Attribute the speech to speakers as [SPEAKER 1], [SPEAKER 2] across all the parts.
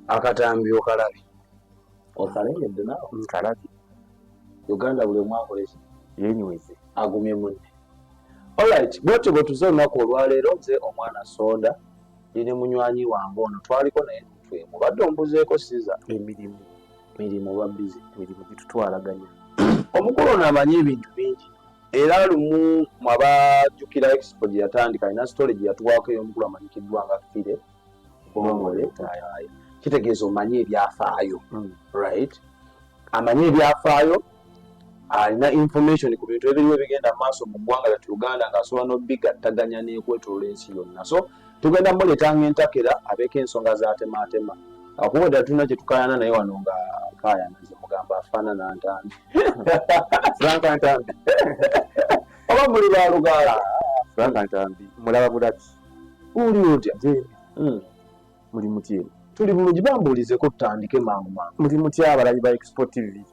[SPEAKER 1] Akatambi okalabye? Okalengedde naawe?
[SPEAKER 2] Nkalabye.
[SPEAKER 1] Uganda, buli omu akola eki?
[SPEAKER 2] Yenyweze.
[SPEAKER 1] Agumye munne. Alright, bwetyo bwe tuze olunaku olwaleero. Nze omwana Sonda, ndi ne munywanyi wange ono, twaliko naye mutwemu. Badde ombuzeeko siza.
[SPEAKER 2] Emirimu.
[SPEAKER 1] Mirimu oba busy?
[SPEAKER 2] Emirimu gitutwalaganya.
[SPEAKER 1] Omukulu ono amanyi ebintu bingi, era lumu mwabajjukira expo gye yatandika, alina story gye yatuwaako ey'omukulu amanyikiddwa nga Fire Bongole Tayaaya. Kitegeeza omanyi ebyafaayo. Right, amanyi ebyafaayo, alina information ku bintu ebiriwo ebigenda mu maaso mu ggwanga lyattu Uganda, ng'asobola n'obigattaganya n'ekwetoloola ensi yonna. So tugenda muleetanga entakera abeeko ensonga z'atemaatema, akuba ddala tulina kye tukayana naye wano nga kaayana. Nze mugamba afaanana Ntambi.
[SPEAKER 2] Frank Ntambi.
[SPEAKER 1] Oba muli baluganda?
[SPEAKER 2] Frank Ntambi mulaba bulabi.
[SPEAKER 1] Uli otya?
[SPEAKER 2] Gyendi. Muli mutya?
[SPEAKER 1] Tuli bulungi. Bambuulizeko, tutandike mangu mangu.
[SPEAKER 2] Muli mutya abalabi ba Expo TV?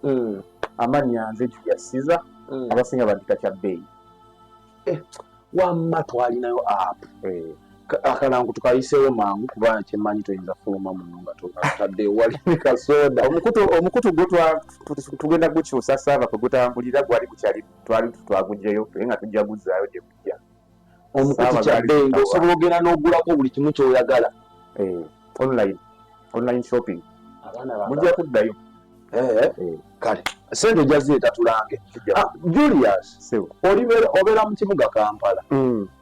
[SPEAKER 2] Amannya nze Julius Caesar. Abasinga bandika kya bbeeyi.
[SPEAKER 1] Wamma twalinayo app. Akalangu tukayiseewo mangu, kuba kyemmanyi toyinza fuluma muno nga totadde wali ne kasoda.
[SPEAKER 2] Omukutu gwo tugenda gukyusa server kwe gutambulira. Gwali gukyali, twali twagugyeyo, naye nga tujja guzzaayo gye bujja.
[SPEAKER 1] Omukutu
[SPEAKER 2] Saava
[SPEAKER 1] kya
[SPEAKER 2] gaali
[SPEAKER 1] bbeeyi,
[SPEAKER 2] zitawa.
[SPEAKER 1] ng'osobola ogenda n'ogulako buli kimu ky'oyagala.
[SPEAKER 2] Eh, online shopping.
[SPEAKER 1] Abaana bange.
[SPEAKER 2] Mujja kuddayo.
[SPEAKER 1] Kale sente ojja zireeta tulange.
[SPEAKER 2] Tujja.
[SPEAKER 1] Ah, Julius,
[SPEAKER 2] Sebo.
[SPEAKER 1] Obeera mu kibuga Kampala,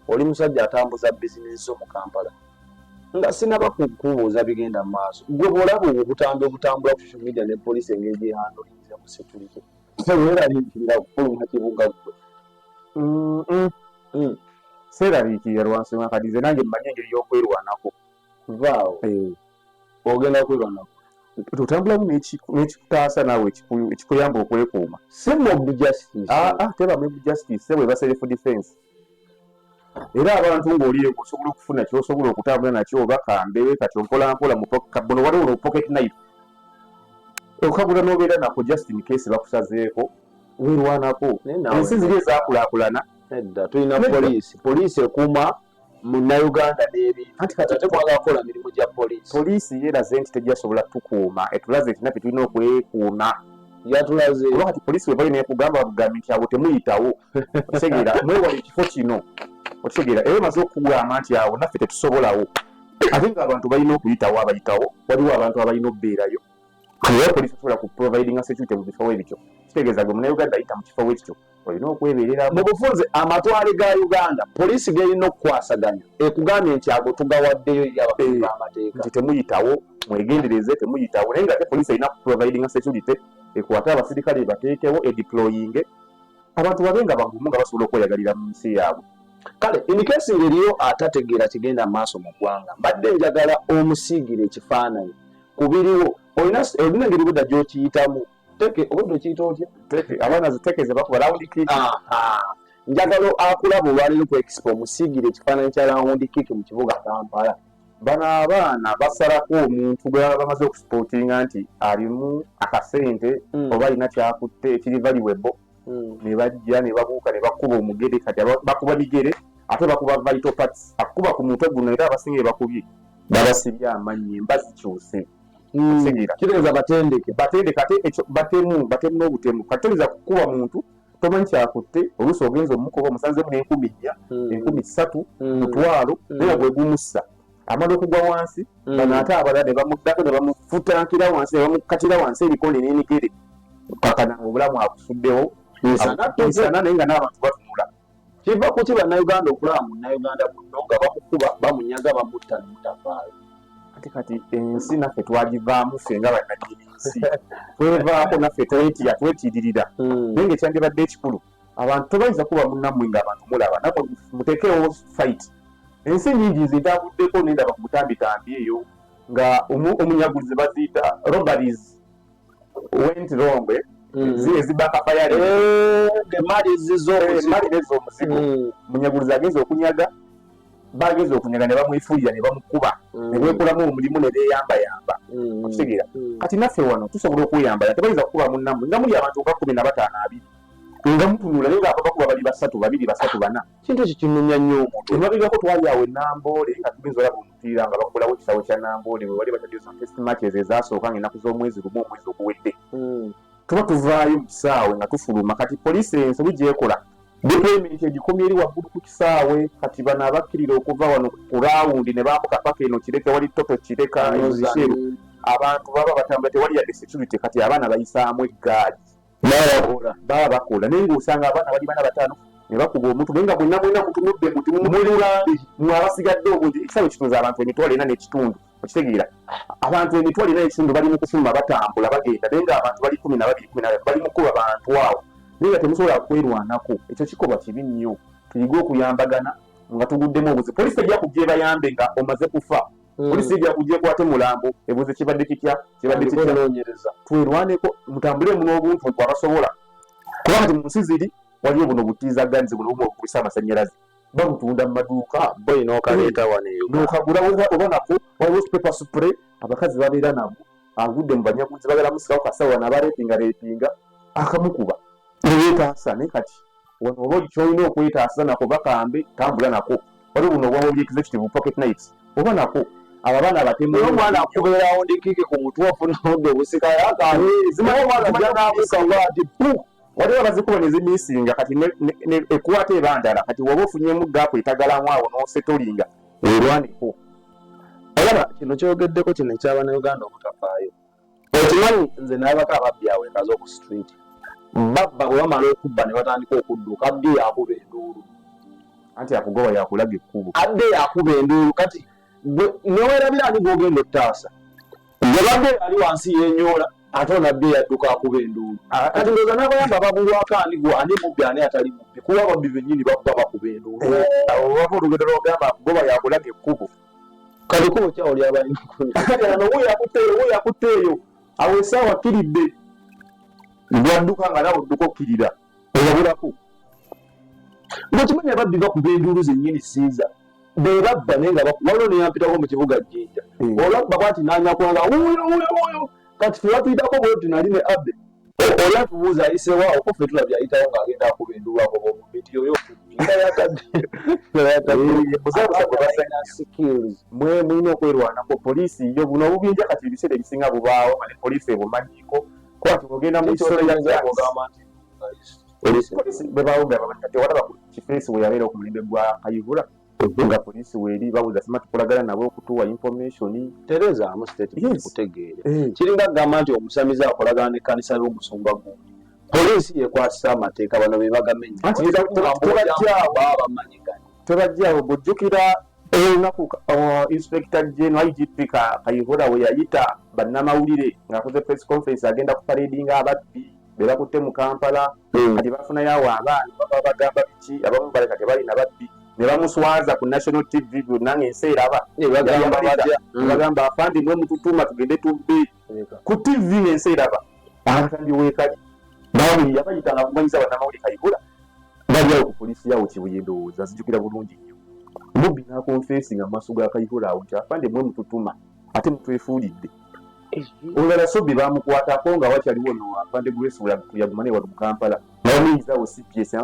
[SPEAKER 1] oli musajja atambuza bizinesi zo mu Kampala. Nga sinaba kukubuuza bigenda mu maaso, gwe bw'olaba obwo obutambi obutambula ku social media ne poliisi engeri gyehandlinze mu security, weeraliikirira kufuluma kibuga ggwe?
[SPEAKER 2] Seeraliikirira lwa nsonga kati nze nange mmanyi engeri y'okwerwanako.
[SPEAKER 1] Vaawo. Ogenda kwerwanako?
[SPEAKER 2] Otambulamu n'ekikutaasa naawe, ekikuyamba okwekuuma.
[SPEAKER 1] Si mob justice?
[SPEAKER 2] Ah, ah, teba mob justice, sebo, eba self defense. Era abantu ng'oli eyo osobola okufuna kyosobola okutambula nakyo, oba kambe katyo mpola mpola buno waliwo no pocket knife, okagula n'obeera nako just in case bakusazeeko, weerwanako.
[SPEAKER 1] Naye naawe
[SPEAKER 2] Ensi ziri ezaakulaakulana.
[SPEAKER 1] Nedda, tulina
[SPEAKER 2] Nedda.
[SPEAKER 1] poliisi. Poliisi ekuuma munnayuganda n'ebintu.
[SPEAKER 2] Anti kati
[SPEAKER 1] ate mwagala kukola mirimu gya poliisi.
[SPEAKER 2] Poliisi yeeraze nti tejjasobola tukuuma, etulaze nti naffe tulina okwekuuma.
[SPEAKER 1] Yatulaze.
[SPEAKER 2] Kuba kati poliisi bwe balina ekugamba bugambi nti awo temuyitawo, okitegeera, mwewale ekifo kino, okitegeera, era emaze okukugamba nti awo naffe tetusobolawo, ate ng'abantu balina okuyitawo, abayitawo, waliwo abantu abalina okubeerayo. Era poliisi osobola ku providinga security mu bifo ebityo, kitegeeza gwe munnayuganda ayita mu kifo ekityo olina okwebereramu.
[SPEAKER 1] Mu bufunze, amatwale ga Uganda poliisi gerina okukwasaganya ekugambye nti ago tugawaddeyo eri abakuumi b'amateeka.
[SPEAKER 2] Nti temuyitawo, mwegendereze, temuyitawo, naye nga ate poliisi erina ku providinga security, ekwate abasirikale ebateekewo, edeployinge abantu babe nga bagumu, nga basobola okweyagalira mu nsi yaabwe.
[SPEAKER 1] Kale in case ng'eriyo atategeera kigenda mu maaso mu ggwanga, mbadde njagala omusiigire ekifaananyi ku biriwo. Olina engeri budda gy'okiyitamu teke, obudde okiyita otya?
[SPEAKER 2] Teke, abaana teke ze bakuba, round kick.
[SPEAKER 1] Aha. Njagala akulaba olwaleero ku Expo omusiigire ekifaananyi kya round kick mu kibuga Kampala.
[SPEAKER 2] Bano abaana basalako omuntu gwe baba bamaze okuspottinga nti alimu akasente oba alina kyakutte ekiri valuable, ne bajja ne babuuka ne bakuba omugere. Kati bakuba migere, ate bakuba vital parts, akuba ku mutwe guno, era abasinga ebakubye babasibye amannyo, emba zikyuse. Okitegeera?
[SPEAKER 1] Kitegeeza batendeke.
[SPEAKER 2] Batendeke, ate ekyo batemu, batemu n'obutemu. Kati toyinza kukuba muntu tomanyi kyakutte. Oluusi ogenza omukuba omusanzemu n'4,000, 3,000, 500, naye nga gwe gumussa. Amala okugwa wansi, bano ate abalala ne bamuddako ne bamufutankira wansi, ne bamukkatira wansi ebikone n'emigere, kakana obulamu abusuddewo.
[SPEAKER 1] Misana ttuku.
[SPEAKER 2] Misana, naye nga n'abantu batunula.
[SPEAKER 1] Kiva ku ki bannayuganda okulaba munnayuganda munno nga bamukuba, bamunyaga, bamutta ne mutafaayo?
[SPEAKER 2] Ate kati ensi naffe twagivaamu, ffe nga bannannyini nsi twevaako, naffe twetya, twetiiririra. Naye nga ekyandibadde ekikulu, abantu tobayinza kuba munnammwe ng'abantu mulaba, nammwe muteekewo fight. Ensi nyingi nze ntambuddeko nendaba ku butambitambi eyo nga omunyaguzi baziyita robberies went wrong, eh? Ezi backfire.
[SPEAKER 1] Emaali ezizza.
[SPEAKER 2] Emaali nezza omuzigo. Munyagulizi agenza okunyaga, bagenza okunyaga ne bamwefuulira ne bamukuba, ne beekolamu omulimu ne beeyambayamba, okitegeera? Kati naffe wano tusobola okweyambala. Tebayinza kukuba munnammwe nga muli abantu nga 15, 20, nga mutunula, naye nga ababakuba bali basatu, babiri, basatu, bana.
[SPEAKER 1] Kintu ekyo kinumya nnyo omutwe.
[SPEAKER 2] Emabegako twali awo enamboole nga tugenza olaba omuntu. omupiira nga baggulawo ekisaawe kya Namboole bwe bali bataddeyo zino test matches ezasooka ng'ennaku z'omwezi 1 omwezi oguwedde. Tuba tuvaayo mu kisaawe nga tufuluma, kati poliisi ensobi gy'ekola deployment egikomye eri waggulu ku kisaawe. Kati bano abakkirira okuva wano ku raawundi ne bambuka paka eno Kireka, wali Toto Kireka, Shell, abantu baba batambula tewali yadde security. Kati abaana bayisaamu eggaali baba bakola, naye ng'osanga abaana bali bana bataano ne bakuba omuntu, naye nga mwenna mwena mutunudde muti mumulira mwe abasigadde obungi. Ekisaawe kitunze abantu 4,500, okitegeera? Abantu 4,500 bali mu kufuluma, batambula bagenda, naye ng'abantu bali 12, 13 bali mu kukuba bantu awo, naye nga temusobola kwerwanako. Ekyo kikolwa kibi nnyo. Tuyige okuyambagana nga tuguddemu obuzibu. Poliisi ejja kujja ebayambe nga omaze kufa. Poliisi ejja kujja ekwate mulambo, ebuuze kibadde kitya, kibadde kitya. Twerwaneko, mutambulemu n'obuntu abasobola, kuba kati mu nsi ziri waliyo buno butiiza ganizi buno bumu obukubisa amasannyalaze, babutunda mu maduuka.
[SPEAKER 1] Boyi n'okaleeta wano.
[SPEAKER 2] N'okagula oba nako. Waliwo pepper spray abakazi babeera nabo, agudde mu banyaguzi bagala musikawo kasawo, wano abarepinga repinga akamukuba neyeetaasa. Naye kati wano oba kyolina okwetaasa nako bakambe tambula nako. Waliwo buno obwabo executive pocket knives oba nako, abo abaana abatemu.
[SPEAKER 1] Omwana akubeerawo ndikike ku mutwe, ofuna odde obusikayo omwana ajja n'abuuka bwati pu.
[SPEAKER 2] Waliwo abazikuba ne zimisinga. Kati ekwata eba ndala. Kati woba ofunyemu gaapu etagalamu awo n'osetolinga, werwaneko.
[SPEAKER 1] Olaba kino kyogeddeko kino eky'abannayuganda obutafaayo, okimanyi nze nalabako ababbi awo ekaza oku street babba, bwe bamala okubba ne batandika okudduka, abbi yakuba enduulu.
[SPEAKER 2] Anti akugoba yakulaga ekkubo.
[SPEAKER 1] Abbe yakuba enduulu, kati newerabira ani gwogenda ottaasa. Gwe babbe ali wansi yenyoola, ate onabbe yadduka akuba enduulu. Kati ndowooza n'abayamba babulwako ani gwe ani mubbi ani atali mubbi, kuba ababbi bennyini babba bakuba enduulu.
[SPEAKER 2] Awo wava olugendo lwogamba akugoba yakulaga ekkubo.
[SPEAKER 1] Kati kubo kyawo lyabalina.
[SPEAKER 2] Kati ano wuyo akutteeyo, wuyo akutteeyo, awo esaawa kkiridde, gwadduka nga nawe odduka okkirira olabulako.
[SPEAKER 1] Ngaokimanyi ababbi bakuba enduulu zennyini, siiza be babba, naye nga waliwo neyampitako mu kibuga Jjinja. Olwabba bwati nanyakulanga wuyo wuyo wuyo. Kati fe batuyitako bwetu, nali ne Abe oli atubuuza ayisewo awo, ko ffe tulabye ayitawo ng'agenda akuba enduulu agoba omubbi nti oyo nga yatadde
[SPEAKER 2] skills. Mwe mulina okwerwanako. Poliisi yo buno obubinja kati ebiseera ebisinga bubaawo nga ne poliisi ebumanyiiko, kuba ti ogenda mu kisolo ya
[SPEAKER 1] ogamba nti
[SPEAKER 2] poliisi bwebaawo nga bamanyi. Kati walaba ku Kifeesi we yabeera ku mulembe gwa Kayihura nga poliisi weeri babuuza sima tukolagana nabo okutuwa information.
[SPEAKER 1] Terezaamu statement kutegeere. Kiringa kugamba nti omusamize akolagana n'ekkanisa y'omusumba gundi, poliisi yekwasisa amateeka, bano be bagamenya.
[SPEAKER 2] Tebajjaawo.
[SPEAKER 1] Bamanyiganye.
[SPEAKER 2] Tebajjaawo. Bw'ojjukira olunaku Inspector General IGP Kayihura we yayita bannamawulire ng'akoze press conference, agenda ku paradinga ababbi be bakutte mu Kampala. Kati bafunayo awo abaana baba bagamba biki, abamu baleka tebalina babbi, ne bamuswaza ku national TV byonna ng'ensi eraba.
[SPEAKER 1] Bagamba batya?
[SPEAKER 2] Bagamba, "Afandi, mwe mututuma tugende tubbe," ku TV ng'ensi eraba. Abatambi weekali bawe yabayita nga kumanyisa bannamawulire. Kayihura bali awo ku poliisi yawo Kibuye, ndowooza nzijukira bulungi nnyo, mubbi n'akonfesinga mu maaso ga Kayihura awo nti, "Afande, mwe mututuma ate mutwefuulidde." Olulala Sobbi bamukwatako nga wakyaliwo no afande Grace yaguma naye wano mu Kampala, nga bamuyingizawo CPS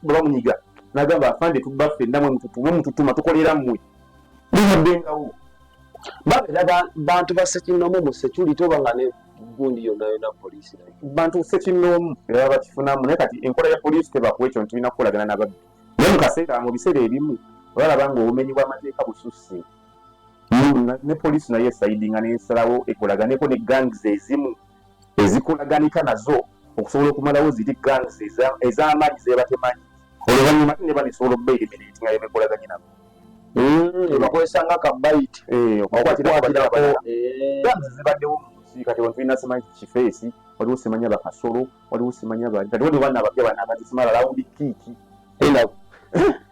[SPEAKER 2] bamunyiga, n'agamba, "Afande, tubba ffenna, mwe mututuma, tukolera mmwe." Bibaddengawo.
[SPEAKER 1] Babeera bantu ba sekinoomu mu security oba nga ne gundi yonna yonna poliisi nayo?
[SPEAKER 2] Bantu sekinoomu era bakifunamu, naye kati enkola ya poliisi tebakuwa ekyo nti tulina kukolagana n'ababbi. Naye mu kaseera, mu biseera ebimu balaba nga obumenyi bw'amateeka bususse, ne poliisi nayo esayidinga nesalawo ekolaganeko ne gangs ezimu ezikolaganika nazo okusobola okumalawo ziri gangs ez'amaanyi zebatemanyi. Oluvannyuma ate ne banesobola okuba eliminate nga yebekolaganye nabo.
[SPEAKER 1] Ebakozesa nga kabayiti.
[SPEAKER 2] Okukwatiraku gangs zibaddewo mu nsi. Kati wano tulina simanyi Kifeesi, waliwo simanya Bakasolo, waliwo simanya bali, kati waliwo bana abapya bana abazisimala round kick.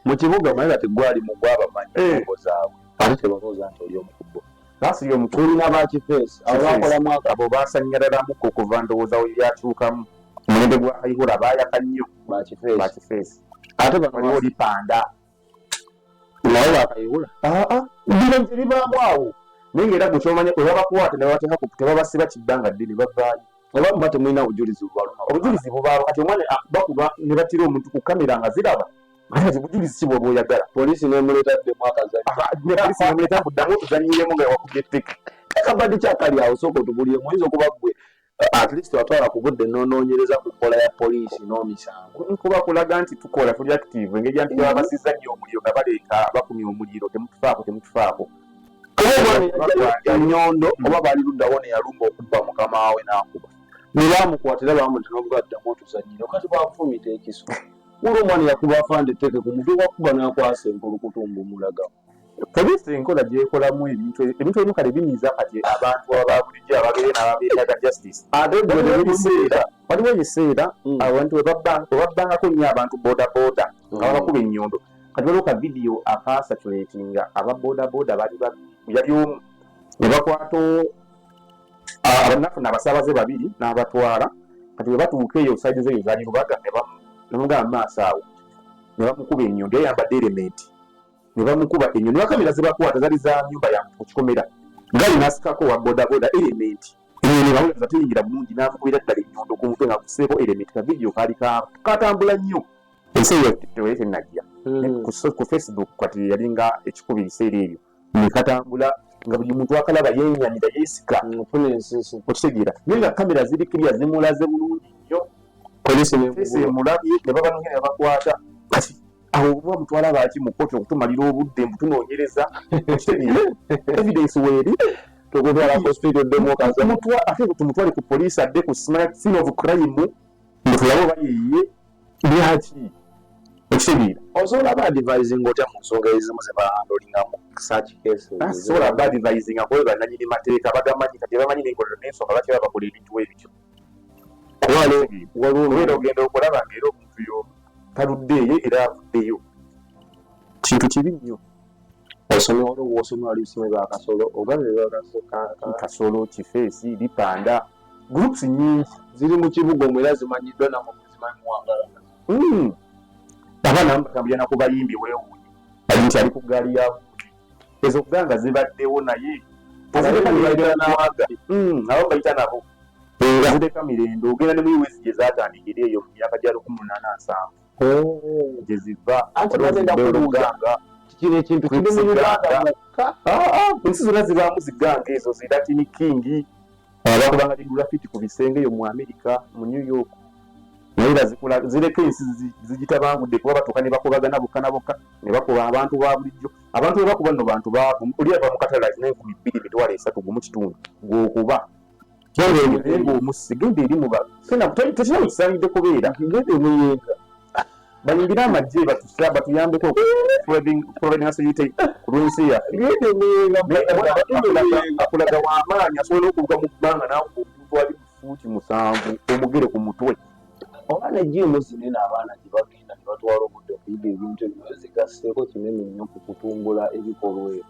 [SPEAKER 1] Mu kibuga omanyi kati gwali mu gwabamanyi engo zaabwe, ate tebalowooza nti oli omukubo.
[SPEAKER 2] Basiri omutu.
[SPEAKER 1] Tulina ba Kifeesi abo bakolamu.
[SPEAKER 2] Abo basanyalalamuko okuva ndowooza we byakyukamu omulembe gwa Kayihura, baayaka nnyo.
[SPEAKER 1] Bakifeesi.
[SPEAKER 2] Bakifeesi.
[SPEAKER 1] Ate bano
[SPEAKER 2] waliwo lipanda.
[SPEAKER 1] Nabo Bakayihura.
[SPEAKER 2] Bino nze bibaamu awo, naye ngaera gwe kyomanya bwe babakwata ne babateeka ku tebabasiba kibbanga ddene, bavaayo.
[SPEAKER 1] Oba muba temulina bujulizi bubaluma?
[SPEAKER 2] Obujulizi bubaawo. Kati omwana bakuba ne battira omuntu ku kamera nga ziraba. Ate bujulizi ki bw'oba oyagala?
[SPEAKER 1] Poliisi n'emuleeta addemu akazannyo.
[SPEAKER 2] Ne poliisi n'emuleeta mbu ddamu otuzannyiremu nga wakubye etteke.
[SPEAKER 1] Akabadi kyakali awo, sooka otubuuliremu, oyinza okuba ggwe at least watwala ku budde n'onoonyereza ku nkola ya poliisi n'omisango.
[SPEAKER 2] Kuba kulaga nti tukola, tuli active, engeri gya nti babasiza nnyo omuliro nga baleeka bakumya omuliro, temutufaako, temutufaako.
[SPEAKER 1] Ennyondo oba baali luddawo ne yalumba okubba mukama we n'akuba ne bamukwatira bamuti n'obuga ddamu otuzannyire kati bafumita ekiso. Waliwo omwana yakuba afande etteke ku mutwe, wakuba n'akwasa empulukutu mbumulagawo.
[SPEAKER 2] Poliisi enkola gyekolamu ebintu, ebintu ebimu kale binyiiza kati abantu aba bulijjo ababeere n'ababeetaaga justice.
[SPEAKER 1] Ate gwe
[SPEAKER 2] ebiseera, waliwo ebiseera abantu we babbangako nnyo abantu boda boda nga babakuba ennyondo. Kati waliwo ka vidiyo akasatulatinga aba boda boda bali yali omu ne bakwata abanafuna abasaabaze babiri n'abatwala. Kati bwe batuuka eyo side zeeyo zaali Lubaga, ne bamugamba maaso awo ne bamukuba ennyondo, yayambadde helmet, ne bamukuba ennyondo. Bakamera zebakwata zali za nyumba ya ku kikomera, gali n'asikako wa bodaboda helmet ennyondo bawulira teyingira bulungi, n'amukubira ddala ennyondo ku mutwe nga kuseeko helmet. Ka vidiyo kaali katambula nnyo ensi eyo tewali tennajja ku Facebook, kati yalinga ekikuba ebiseera ebyo ne katambula nga buli muntu akalaba yenyamira, yeesika.
[SPEAKER 1] Ofuna ensiisi.
[SPEAKER 2] Okitegeera? Naye nga kamera ziri clear, zimulaze bulungi nnyo.
[SPEAKER 1] Poliisi
[SPEAKER 2] emulabye ne babanoonya ne babakwata. Kati awo oba mutwala baki mu kkooti okutumalira obudde mbu tunoonyereza? Okitegeera? Evidence weeri.
[SPEAKER 1] Tukutwala ku speed oddemu okaza.
[SPEAKER 2] Ate tumutwale ku poliisi adde ku scene of crime mbu tulabe oba yeye lwaki. Okitegeera?
[SPEAKER 1] Osobola ba advising otya mu nsonga ezimu ze bahandlinga mu such cases?
[SPEAKER 2] Sobola ba advising kuba bannanyini mateeka bagamanyi, kati bamanyi n'enkolero n'ensonga lwaki baba bakola ebintu ebityo.
[SPEAKER 1] Waliwo
[SPEAKER 2] era ogenda okulaba nga era omuntu y'omu taluddeeyo era avuddeyo. Kintu kibi nnyo.
[SPEAKER 1] Osomye, waliwo wosomye, wali osomye bakasolo ogambe?
[SPEAKER 2] Kasolo, Kifeesi, Lipanda, groups nyingi.
[SPEAKER 1] Ziri mu kibuga omwo era zimanyiddwa, namwe muzimanyi, muwangala.
[SPEAKER 2] Abaana batambulira nako bayimbi, weewuunye ali nti ali ku ggaali ya ezo ganga zibaddewo, naye abamu bayita nabo zireka mirembe. Ogenda ne mu US gye zatandikira eyo mu myaka gya 1870 gye ziva.
[SPEAKER 1] Kino ekintu kiri mu Uganda mwokka?
[SPEAKER 2] Ensi zonna zibaamu ziganga ezo, zi Latin King, bakubanga di graffiti ku bisenge eyo mu America, mu New York, naye era zireka ensi zigitabangudde kuba batuuka ne bakubagana bokka na bokka ne bakuba abantu ba bulijjo. Abantu be bakuba nno bantu baavu. Oli ava mu katale alina 2000, 30,000 gumu kitundu gwokuba naye ng'omussi genda eri muba tekina we kisaanidde kubeera.
[SPEAKER 1] Genda emuyenga.
[SPEAKER 2] Bayingire amagye batuyambeko providing security ku lw'ensi yaffe.
[SPEAKER 1] Genda emuyenga.
[SPEAKER 2] Akulaga w'amaanyi, asobola okubuka mu bbanga n'akuba omuntu ali ku fuuti 7 omugere ku mutwe.
[SPEAKER 1] Oba ne gym zinene abaana gye bagenda ne batwala obudde okuyiga ebintu ebyo zigasseeko kinene nnyo ku kutumbula ebikolwa ebyo.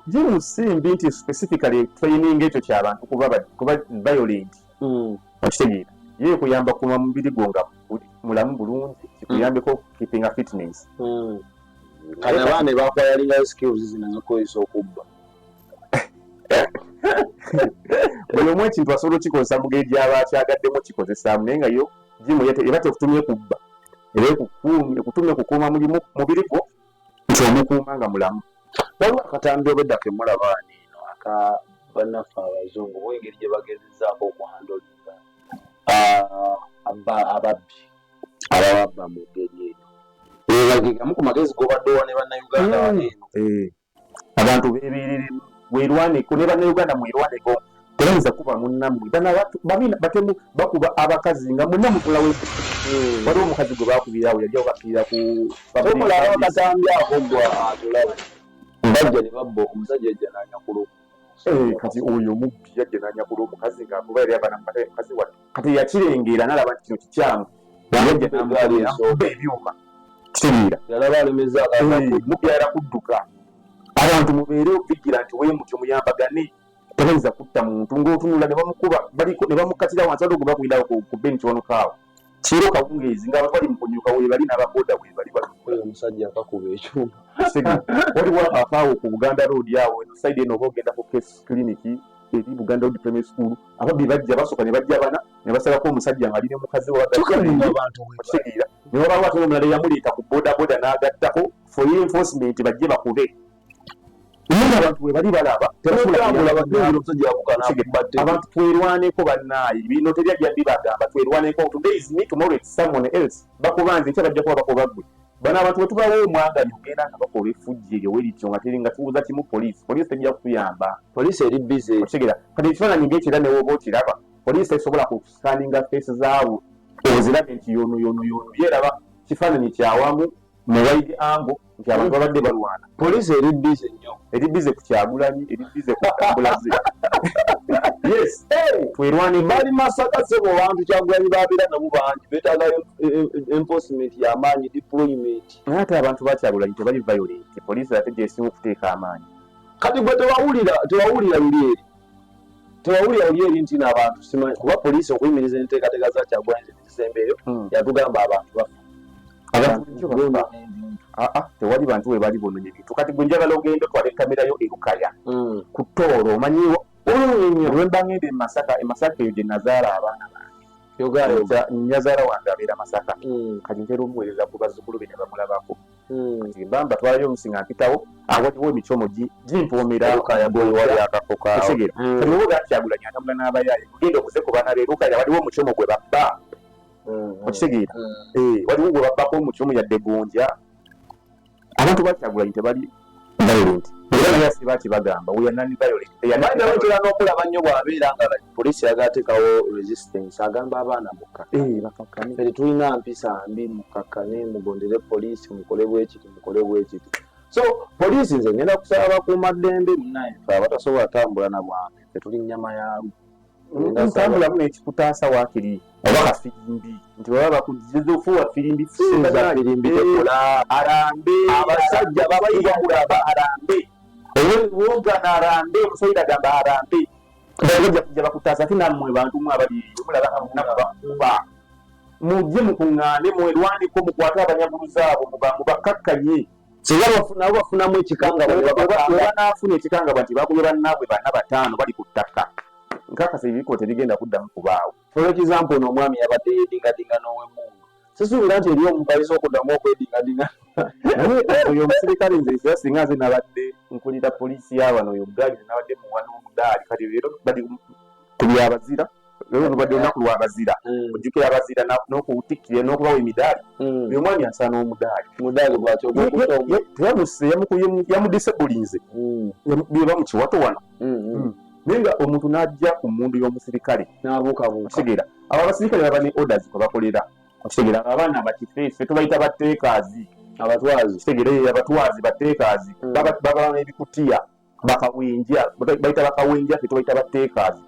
[SPEAKER 2] Gym si mbi nti specifically training ekyo kyabantu kuba violent. Okitegeera? Ye kuyamba kuuma mubiri gwo nga mulamu bulungi, kikuyambeko keeping a fitness.
[SPEAKER 1] Kati abaana baacquiringayo skills zino ezokukozesa okubba.
[SPEAKER 2] Buli omu ekintu asobola okikozesa mu ngeri gy'aba akyagaddemu kikozesaamu, naye nga yo gym eba tekutumye kubba, era ekutumye kukuuma mubiri gwo nti omukuuma nga mulamu.
[SPEAKER 1] Waliwo akatambi obedda ke mulaba wano eno aka bannaffe abazungu bo, engeri gye bagezezaako okuhandlinga ababbi abababba mu ngeri eyo. Egamu ku magezi g'obadde owa ne bannayuganda wano eno.
[SPEAKER 2] Abantu beebereremu, werwaneko ne bannayuganda, mwerwaneko, tebayinza kuba munnammwe. Batemu bakuba abakazi nga mwenna mutulawo. Waliwo omukazi gwe bakubirawo, yali bakirira ku
[SPEAKER 1] Tokulaba akatambi ako gwa atulaba, bajja ne babba omusajja, ajja n'anyakula.
[SPEAKER 2] Kati oyo omubbi yajja n'anyakula omukazi ng'akuba, yali abaana mukazi wadde. Kati yakirengera n'alaba nti kino kikyamu, yajja n'amukuba ebyuma. Kitegeera?
[SPEAKER 1] Yalaba alemeza.
[SPEAKER 2] Mubbi ayala kudduka. Abantu mubeere vigilant, we mutyo muyambagane, tebayinza kutta muntu ng'otunula ne bamukuba baliko ne bamukatira wansi. Waliwo gwe bakubirawo ku bench wanukaawo kiro kawungeezi nga abantu bali mu kunyuka, weebali n'ababoda weebali.
[SPEAKER 1] Oyo omusajja akakuba ekyuma.
[SPEAKER 2] Waliwo akaawo ku Buganda Road awo eno side eno, oba ogenda ku Case Clinic eri Buganda Road Primary School. Ababbi bajja basooka ne bajja bana ne basalako omusajja ng'ali ne mukazi we.
[SPEAKER 1] Abantu.
[SPEAKER 2] Okitegeera? Ne wabawo ate omulala eyamuleeta ku bodaboda n'agattako for reinforcement bajje bakube. Naye abantu bwe bali balaba abantu twerwaneko bannaaye, bino tebyajja bibagamba twerwaneko. Today is me, tomorrow it's someone else. Bakuba nze, nkya bajja kuba bakuba ggwe. Bano abantu bwe tubawa omwaganya ogenda nga bakola effujjo eryo werityo nga teri nga tubuuza kimu poliisi, poliisi tejja kutuyamba.
[SPEAKER 1] Poliisi eri busy.
[SPEAKER 2] Okitegeera? Kati ekifaananyi ng'ekira ne woba okiraba, poliisi esobola kusikaninga face zaabo ozirabe nti yono yono yono, yeeraba kifaananyi kyawamu mu wide angle nti abantu babadde balwana.
[SPEAKER 1] Poliisi eri busy nnyo.
[SPEAKER 2] Eri busy ku Kyagulanyi, eri busy ku ntambula ze. Yes, twerwane.
[SPEAKER 1] Bali Masaka sebo, bantu Kyagulanyi babeera nabo bangi, beetaaga enforcement y'amaanyi, deployment.
[SPEAKER 2] Naye ate abantu ba Kyagulanyi tebali violent, poliisi ate gyesinga okuteeka amaanyi.
[SPEAKER 1] Kati gwe tewawulira luli eri, tewawulira luli eri nti n'abantu simanyi kuba poliisi okuyimiriza enteekateeka za Kyagulanyi zezisembeeyo yatugamba abantu bafa.
[SPEAKER 2] Abantu
[SPEAKER 1] bonoona ebintu.
[SPEAKER 2] Aa, tewali bantu we bali bononya ebintu. Kati gwe njagala ogenda otwala ekamerayo erukaya ku Tooro, omanyiwo?
[SPEAKER 1] Bulungi nnyo.
[SPEAKER 2] Lwemba ngenda e Masaka, e Masaka eyo gye nazaala abaana bange.
[SPEAKER 1] Yogayoga.
[SPEAKER 2] Nyazaala wange abeera Masaka. Kati ntera omuweereza ku bazzukulu be ne bamulabako. Kati mba mbatwalayo oluusi nga mpitawo awaliwo emicomo gimpoomera.
[SPEAKER 1] Lukaya wali akafo kaawo.
[SPEAKER 2] Okitegeera? Kati oba Kyagulanyi atambula n'abayaaye, genda obuze ku baana be Lukaya waliwo omucomo gwe babba. Okitegeera? Waliwo gwe babbako omucomo yadde gonja. Abantu ba Kyagulanyi tebali violent, era naye asiba akibagamba, we are non violent. They are not.
[SPEAKER 1] Bayina n'okulaba nnyo bw'abeera nga poliisi yagateekawo resistance, agamba abaana mukkakkane.
[SPEAKER 2] Bakakkane.
[SPEAKER 1] Ffe tetulina mpisa mbi, mukakkane, mugondere poliisi, mukole bwekiti, mukole bwekiti. So poliisi nze ngenda kusaba bakuumaddembe munnaye, ffe abatasobola tambula na bwambe, ffe tuli nnyama yaalwo.
[SPEAKER 2] Ntambulamu n'ekikutaasa waakiri oba kafirimbi nti baba bakugiza ofuuwa firimbi.
[SPEAKER 1] Sinza firimbi tekola.
[SPEAKER 2] Arambe.
[SPEAKER 1] Abasajja bakuba
[SPEAKER 2] kulaba arambe wongana arambe, omusajja agamba arambe, bajja kujja bakutaasa. Ate nammwe bantu mwe abali eyo mulaba nga munaku bakuba, mujje mukuŋŋaane mwerwaneko, mukwate abanyaguluza abo, mubakkakkanye.
[SPEAKER 1] Singa nabo bafunamu ekikangabwa ne babakanga.
[SPEAKER 2] Banaafuna ekikangabwa nti bakubye bannaabwe bana bataano bali ku ttaka, nkakasa ebiko tebigenda kuddamu kubaawo.
[SPEAKER 1] For example, ono omwami yabadde yeedingadinga n'ow'emmundu, sisuubira nti eri omuntu ayinza okuddamu okwedingadinga.
[SPEAKER 2] Naye oyo omusirikale, nze era singa nze nabadde nkulira poliisi y'abano, oyo omudaali nze nabadde muwa n'omudaali. Kati leero bali ku byabazira, leero lubadde olunaku lwabazira, ojjukira abazira n'okutikkira n'okubawa emidaali. Oyo omwami asaana omudaali.
[SPEAKER 1] Mudaali gwaki? Ogwokutta omu?
[SPEAKER 2] Teyamuse, yamukubye, yamudisabilinze byeba mu kiwato wano, naye nga omuntu n'ajja ku mmundu y'omusirikale
[SPEAKER 1] n'abuukabuuka.
[SPEAKER 2] Okitegeera, abo abasirikale baba ne orders kwe bakolera. Okitegeera, abaana bakifeefe tubayita bateekaazi.
[SPEAKER 1] Abatwazi.
[SPEAKER 2] Okitegeera, abatwazi bateekaazi. Baba n'ebikutiya bakawenja, bayita bakawenja, ffe tubayita bateekaazi.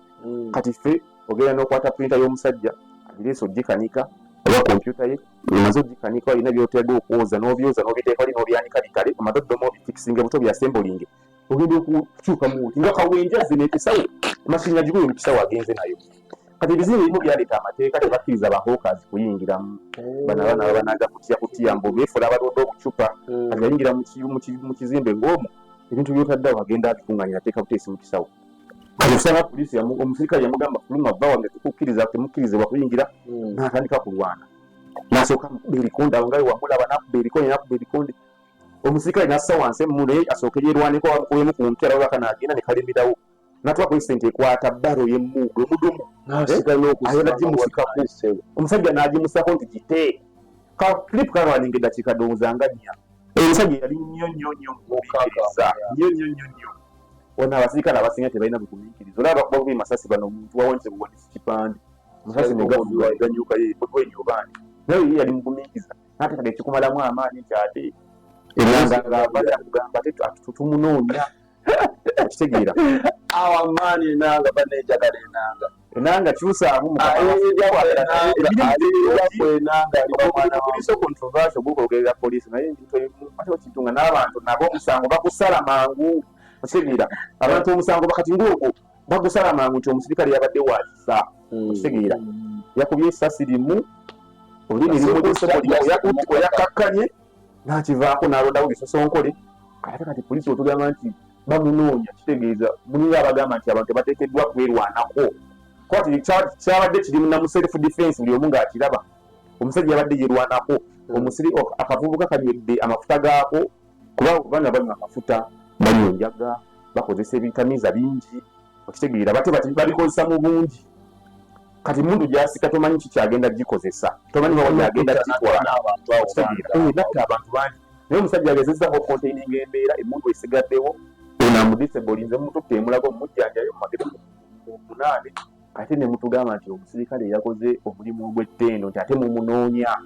[SPEAKER 2] Kati ffe ogenda n'okwata printer y'omusajja agireese ogikanika oba kompyuta ye, omaze ogikanika, olina by'oteega okwoza n'obyoza n'obiteeka wali n'obyanika bitale, omaze oddomu obifikisinge buto byasembolinge, ogenda okukyuka muti nga kawenja azze n'ekisawo, mashini agikuye mu kisawo agenze nayo. Kati ebizimbe ebimu byaleeta amateeka, tebakkiriza bahawkers kuyingiramu. Bano abaana babanaga kutya kutya mbu beefuula abalonda obucupa. Kati yayingira mu kizimbe ng'omwo ebintu byotaddeawo agenda abikuŋŋaanya ateeka buteesi mu kisawo. Kati osanga poliisi omusirikale yamugamba fuluma va wange, tukukkiriza, temukkirizibwa kuyingira. N'atandika kulwana, n'asooka amukuba ebikonde awo nga wamulaba, n'akuba ebikonde, n'akuba ebikonde, omusirikale n'assa wansi emmundu, naye asooke yeerwaneko, bamukubemu ku mutwe, alaba kanaagenda ne kalemerawo, n'atuuka ku incident ekwata baro y'emmundu omudumu.
[SPEAKER 1] N'asika n'okusika.
[SPEAKER 2] Ayagala gimusikako, omusajja n'agimusako nti gite. Ka clip kalwaninga eddakiika ndowooza nga 4. Omusajja yali nnyo nnyo nnyo mugumiikiriza, nnyo nnyo nnyo nnyo. Wano abasirikale abasinga tebalina bugumiikiriza, olaba bakuba bubi masasi bano, omuntu wawanise buwanisi kipande, amasasi ne gavuga ne ganyuka ye bobi obaani, naye ye yali mugumiikiriza. N'ate kati ekikumalamu amaanyi nti ate enanga ng'ava kugamba ate tumunoonya. Okitegeera?
[SPEAKER 1] Awo amaani enanga banenjagala enanga.
[SPEAKER 2] Enanga kyusaamu.
[SPEAKER 1] Enanga.
[SPEAKER 2] Poliisi controversial gukwogerera poliisi, naye ebintu ebimu ate okintu nga n'abantu nabo omusango bagusala mangu. Okitegeera, abantu omusango bakati ng'ogwo bagusala mangu nti omusirikale yabadde wakisa. Okitegeera, yakubye essasi limu, olulimi limuyakkakkanye n'akivaako n'alondawo bisosonkole. Ate kati poliisi otugamba nti bamunoonya, kitegeeza mulinga abagamba nti abantu tebateekeddwa kwerwanako. Kwati kyabadde kiri mu self defense, buli omu ng'akiraba omusajja yabadde yerwanako. Omusiri akavubuka kanywedde amafuta gaako, kuba bana banywa amafuta, banywa enjaga, bakozesa ebitamiiza bingi, okitegeera, bate babikozesa mu bungi. Kati mundu gyasika tomanyi kikyagenda gikozesa, tomanyi bawa gyagenda gitwala, okitegeera. Natta abantu bangi, naye omusajja agezezzaako okukontaininga embeera, emundu esigaddewo. Ono amudisebolinze, mumututte emulago, mumujjanjayo mumagere munaane, ate ne mutugamba nti omusirikale yakoze omulimu ogw'ettendo, nti ate mumunoonya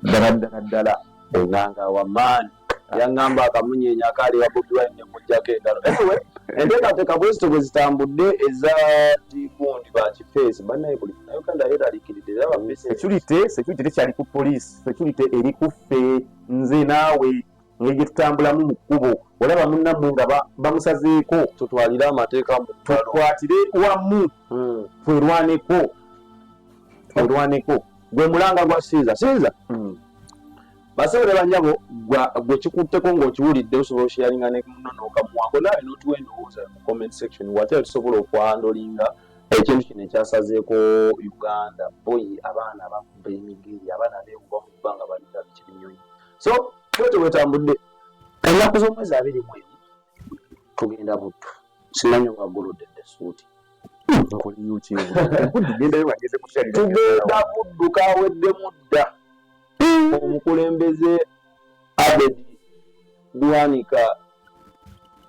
[SPEAKER 2] ddala ddala ddala.
[SPEAKER 1] Enganga wamaanyi yaŋŋamba akamunyeenya akaali wa Bobi Wine ne muggyako engalo. Anyway, enteekateeka bwe zityo bwe zitambudde eza tigundi bakifeesi bannaye, buli Munnayuganda yeeraliikiridde era bafeesi.
[SPEAKER 2] Security tekyali ku poliisi, security eri ku ffe, nze naawe, engeri gye tutambulamu mu kkubo. Olaba munnammwe nga bamusazeeko,
[SPEAKER 1] tutwalire amateeka mu ngalo,
[SPEAKER 2] tukwatire wamu, twerwaneko, twerwaneko.
[SPEAKER 1] Gwe mulanga gwa Sinza Sinza. Basebo ne banyabo, gwe kikutteko ng'okiwulidde, osobola osharinga ne muno n'okamuwako naawe n'otuwa endowooza mu comment section watera tusobola okuhandolinga ekintu kino ekyasazeeko Uganda. Boyi abaana bakuba emigeri, abaana beewuba mu bbanga, balinga biki, binyonyi. So bwetyo bwetambudde. Ennaku z'omwezi 21 tugenda Buddu. Simanyi oba guludde essuuti.
[SPEAKER 2] Nkoleyo ki? Gendayo nga ngeze kukyalira.
[SPEAKER 1] Tugenda Buddu, kaweddemu dda. Omukulembeze Abedi Bwanika.